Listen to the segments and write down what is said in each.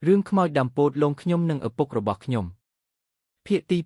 រឿងខ្មោចដើមពោតលងខ្ញុំនិងឪពុករបស់ខ្ញុំភាគទី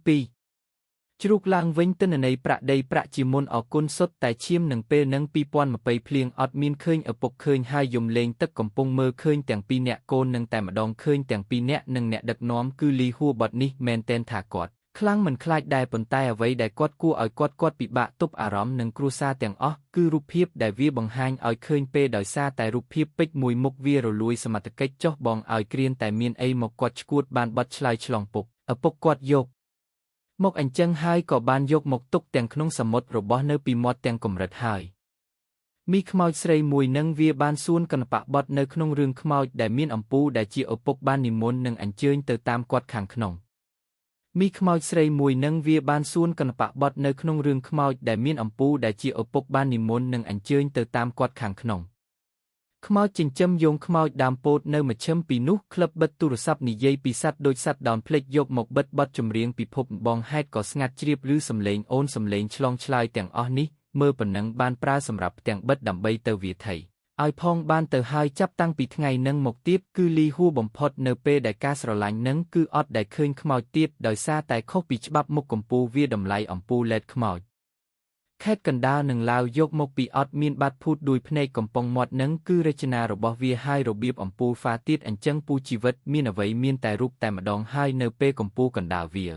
2ជ្រូកឡើងវិញទិន្នន័យប្រាក់ដីប្រាក់ជាមុនអគុណសុទ្ធតែឈាមនឹងពេលនឹង2020ភ្លៀងអត់មានឃើញឪពុកឃើញហើយយំលេងទឹកកំពុងមើលឃើញទាំងពីរអ្នកកូននឹងតែម្ដងឃើញទាំងពីរអ្នកនិងអ្នកដឹកនាំគឺលីហួបត់នេះមែនតែនថាគាត់ខ្លាំងមិនខ្លាចដែរប៉ុន្តែអ្វីដែលគាត់គួរឲ្យគាត់ពិបាកទប់អារម្មណ៍និងគ្រួសារទាំងអស់គឺរូបភាពដែលវាបង្ហាញឲ្យឃើញពេលដោយសារតែរូបភាពពេជ្រមួយមុខវារលួយសមត្ថកិច្ចចុះបងឲ្យគ្រានតែមានអីមកគាត់ឈួតបានបត់ឆ្លើយឆ្លងពុកឪពុកគាត់យកមកអញ្ចឹងហើយក៏បានយកមកទុកទាំងក្នុងសមុទ្ររបស់នៅពីមាត់ទាំងកម្រិតហើយមីខ្មោចស្រីមួយនឹងវាបានសួនកណបៈបត់នៅក្នុងរឿងខ្មោចដែលមានអំពូដែលជាឪពុកបាននិមន្តនិងអញ្ជើញទៅតាមគាត់ខាងក្នុងមីខ្មោចស្រីមួយនឹងវាបានសួនកណបៈបត់នៅក្នុងរឿងខ្មោចដែលមានអំពូដែលជាឪពុកបាននិមន្តនិងអញ្ជើញទៅតាមគាត់ខាងក្នុងខ្មោចចិញ្ចឹមយងខ្មោចដើមពោតនៅមជ្ឈិមពីនោះក្លឹបបិទទូរស័ព្ទនិយាយពីសัตว์ដូចសัตว์ដោនភ្លេចយកមកបិទបទចម្រៀងពិភពបងហេតុក៏ស្ងាត់ជ្រាបឬសំឡេងអូនសំឡេងឆ្លងឆ្លើយទាំងអស់នេះមើលប៉ុណ្ណឹងបានប្រើសម្រាប់ផ្ទាំងបិទដើម្បីទៅវាថៃឲ្យផងបានទៅហើយចាប់តាំងពីថ្ងៃនឹងមកទៀតគឺលីហួរបំផុតនៅពេលដែលការស្រឡាញ់នឹងគឺអត់ដែលឃើញខ្មោចទៀតដោយសារតែខុសពីច្បាប់មុខកម្ពូលវាតម្លៃអំពូលលេតខ្មោចខេត្តកណ្ដាលនឹងឡាវយកមកពីអត់មានបាត់ភូតដោយភ្នែកកំប៉ុងមាត់នឹងគឺរចនារបស់វាហើយរបៀបអំពូលហ្វាទៀតអញ្ចឹងពូជីវិតមានអ្វីមានតែរូបតែម្ដងហើយនៅពេលកម្ពូលកណ្ដាលវា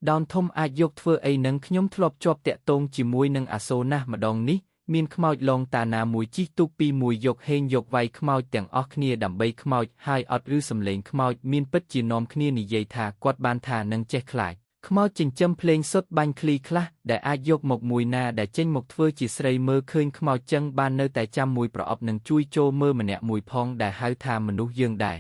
ដោនធំអាចយកធ្វើអីនឹងខ្ញុំធ្លាប់ជាប់តាក់ទងជាមួយនឹងអាសូរណាស់ម្ដងនេះមានខ្មោចលងតាណាមួយជីកទូកពីមួយយកហេងយកវាយខ្មោចទាំងអស់គ្នាដើម្បីខ្មោចហើយអត់ឬសំឡេងខ្មោចមានពិតជានាំគ្នានិយាយថាគាត់បានថានឹងចេះខ្លាចខ្មោចចិញ្ចឹមភ្លេងសុទ្ធបាញ់ឃ្លីខ្លះដែលអាចយកមកមួយណាដែលចេញមកធ្វើជាស្រីមើលឃើញខ្មោចចឹងបាននៅតែចាំមួយប្រអប់នឹងជួយចូលមើលម្នាក់មួយផងដែលហៅថាមនុស្សយើងដែរ